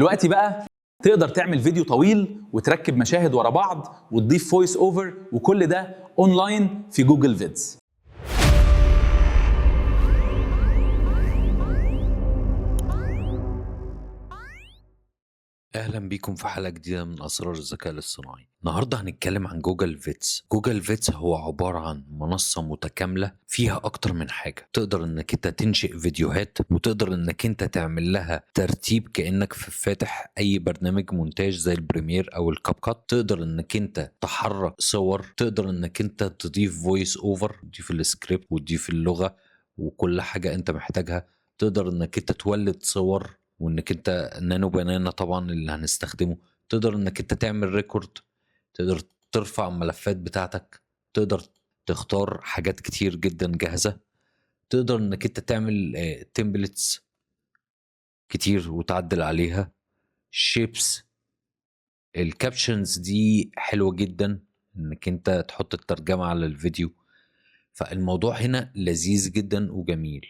دلوقتي بقى تقدر تعمل فيديو طويل وتركب مشاهد ورا بعض وتضيف voice over، وكل ده اونلاين في Google Vids. اهلا بيكم في حلقة جديدة من اسرار الذكاء الاصطناعي. النهارده هنتكلم عن Google Vids. Google Vids هو عبارة عن منصة متكاملة فيها اكتر من حاجة. تقدر انك انت تنشئ فيديوهات، وتقدر انك انت تعمل لها ترتيب كانك في فاتح اي برنامج مونتاج زي ال Premiere او ال CapCut. تقدر انك انت تحرك صور، تقدر انك انت تضيف voice over، تضيف السكريبت وتضيف اللغة وكل حاجة انت محتاجها. تقدر انك انت تولد صور، وانك انت Nano Banana طبعا اللي هنستخدمه. تقدر انك انت تعمل record، تقدر ترفع الملفات بتاعتك، تقدر تختار حاجات كتير جدا جاهزة، تقدر انك انت تعمل templates كتير وتعدل عليها، shapes، ال captions دي حلوة جدا انك انت تحط الترجمة على الفيديو. فالموضوع هنا لذيذ جدا وجميل،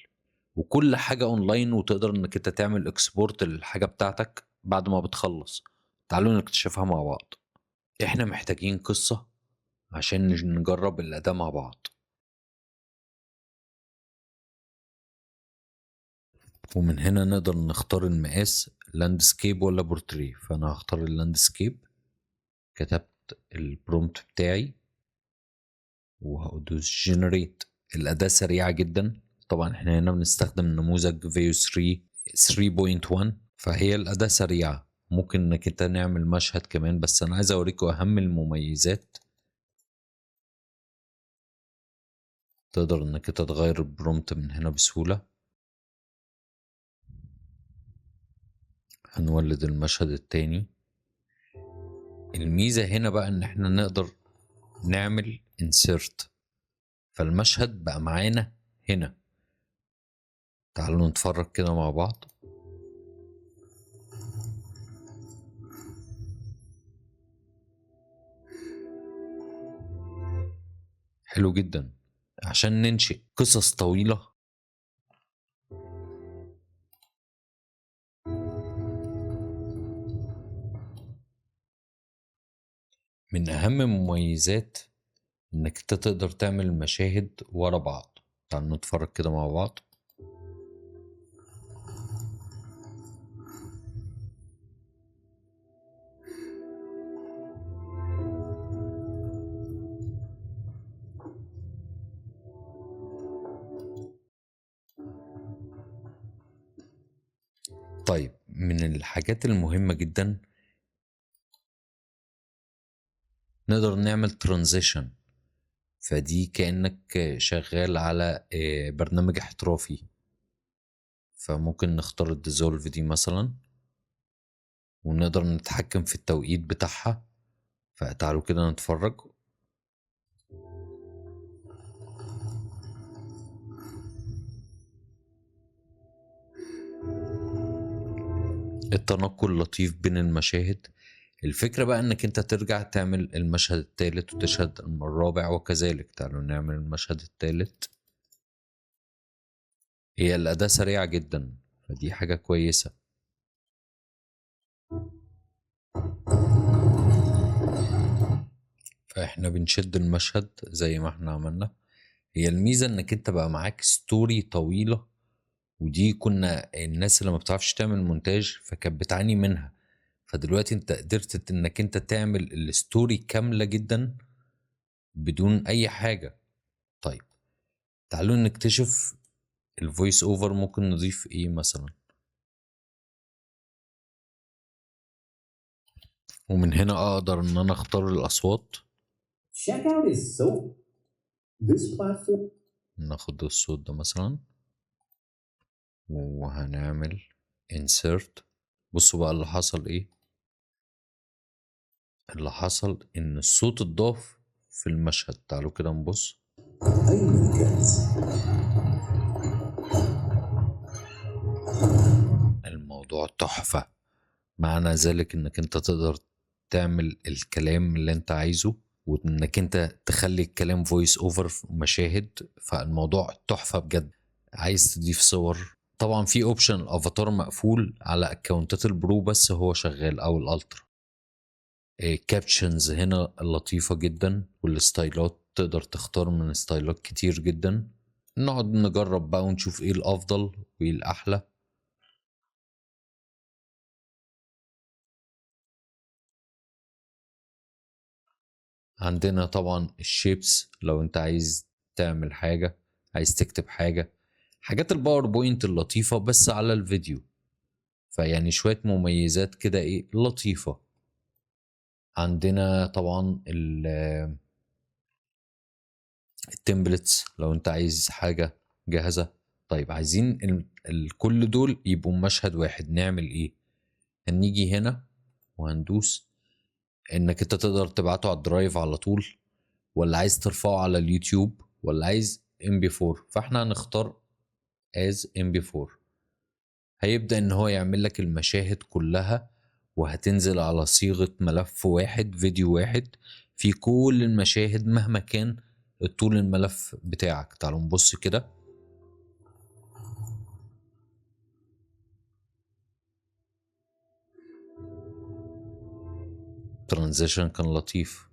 وكل حاجة اونلاين، وتقدر انك انت تعمل export للحاجة بتاعتك بعد ما بتخلص. تعالوا نكتشفها مع بعض. احنا محتاجين قصة عشان نجرب الأداة مع بعض. ومن هنا نقدر نختار المقاس landscape ولا بورتريه، فأنا هختار ال landscape. كتبت ال prompt بتاعي وهدوس generate. الأداة سريعة جدا، طبعا احنا هنا بنستخدم نموذج Veo 3.1، فهي الأداة سريعة. ممكن انك انت نعمل مشهد كمان، بس انا عايز اوريكم اهم المميزات. تقدر انك انت تغير ال prompt من هنا بسهولة. هنولد المشهد التاني. الميزة هنا بقى ان احنا نقدر نعمل insert، فالمشهد بقى معانا هنا. تعالوا نتفرج كده مع بعض. حلو جدا عشان ننشئ قصص طويلة. من أهم مميزات إنك أنت تقدر تعمل مشاهد ورا بعض. تعالوا نتفرج كده مع بعض. طيب، من الحاجات المهمة جدا نقدر نعمل transition، فدي كأنك شغال على برنامج احترافي. فممكن نختار ال dissolve دي مثلا، ونقدر نتحكم في التوقيت بتاعها. فتعالوا كده نتفرج. التنقل لطيف بين المشاهد. الفكرة بقى انك انت ترجع تعمل المشهد الثالث وتشهد الرابع وكذلك. تعالوا نعمل المشهد الثالث. هي الأداة سريعة جدا، فدي حاجة كويسة. فاحنا بنشد المشهد زي ما احنا عملنا. هي الميزة انك انت بقى معاك story طويلة، ودي كنا الناس اللي ما بتعرفش تعمل مونتاج فكانت بتعاني منها. فدلوقتي انت قدرت انك انت تعمل ال story كاملة جدا بدون اي حاجة. طيب تعالوا نكتشف ال voice over ممكن نضيف ايه مثلا. ومن هنا اقدر ان انا اختار الاصوات. Checkout is so this platform. ناخد الصوت ده مثلا وهنعمل insert. بصوا بقى اللي حصل ايه. اللي حصل ان الصوت اتضاف في المشهد. تعالوا كده نبص. أين الكنز؟ الموضوع تحفة. معنى ذلك انك انت تقدر تعمل الكلام اللي انت عايزه، وانك انت تخلي الكلام voice over في مشاهد. فالموضوع تحفة بجد. عايز تضيف صور، طبعا في option ال avatar مقفول على account ات ال Pro بس هو شغال، او ال Ultra. captions هنا لطيفة جدا، وال style ات تقدر تختار من style ات كتير جدا. نقعد نجرب بقى ونشوف ايه الافضل وايه الاحلى. عندنا طبعا ال shapes لو انت عايز تعمل حاجة، عايز تكتب حاجة، حاجات ال PowerPoint اللطيفة بس على الفيديو. فيعني شوية مميزات كده ايه لطيفة. عندنا طبعا ال templates لو انت عايز حاجة جاهزة. طيب عايزين كل دول يبقوا مشهد واحد، نعمل ايه؟ هنيجي هنا وهندوس انك انت تقدر تبعته على ال Drive على طول، ولا عايز ترفعه على اليوتيوب، ولا عايز MP4. فاحنا هنختار as MP4. هيبدأ ان هو يعمل لك المشاهد كلها، وهتنزل على صيغة ملف واحد، فيديو واحد في كل المشاهد مهما كان طول الملف بتاعك. تعالوا نبص كده. transition كان لطيف.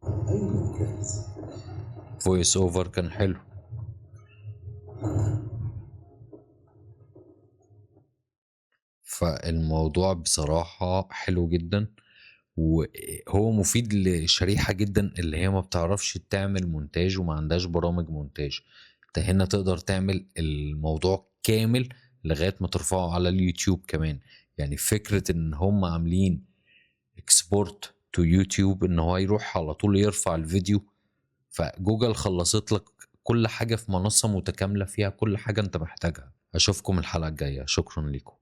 أين الكنز؟ voice over كان حلو. فالموضوع بصراحة حلو جدا، وهو مفيد لشريحة جدا اللي هي ما بتعرفش تعمل مونتاج وما عندهاش برامج مونتاج. انت هنا تقدر تعمل الموضوع كامل لغاية ما ترفعه على اليوتيوب كمان. يعني فكرة ان هم عاملين export to YouTube، ان هو يروح على طول يرفع الفيديو، فجوجل خلصت لك كل حاجة في منصة متكاملة فيها كل حاجة انت محتاجها. اشوفكم الحلقة الجاية، شكرا لكم.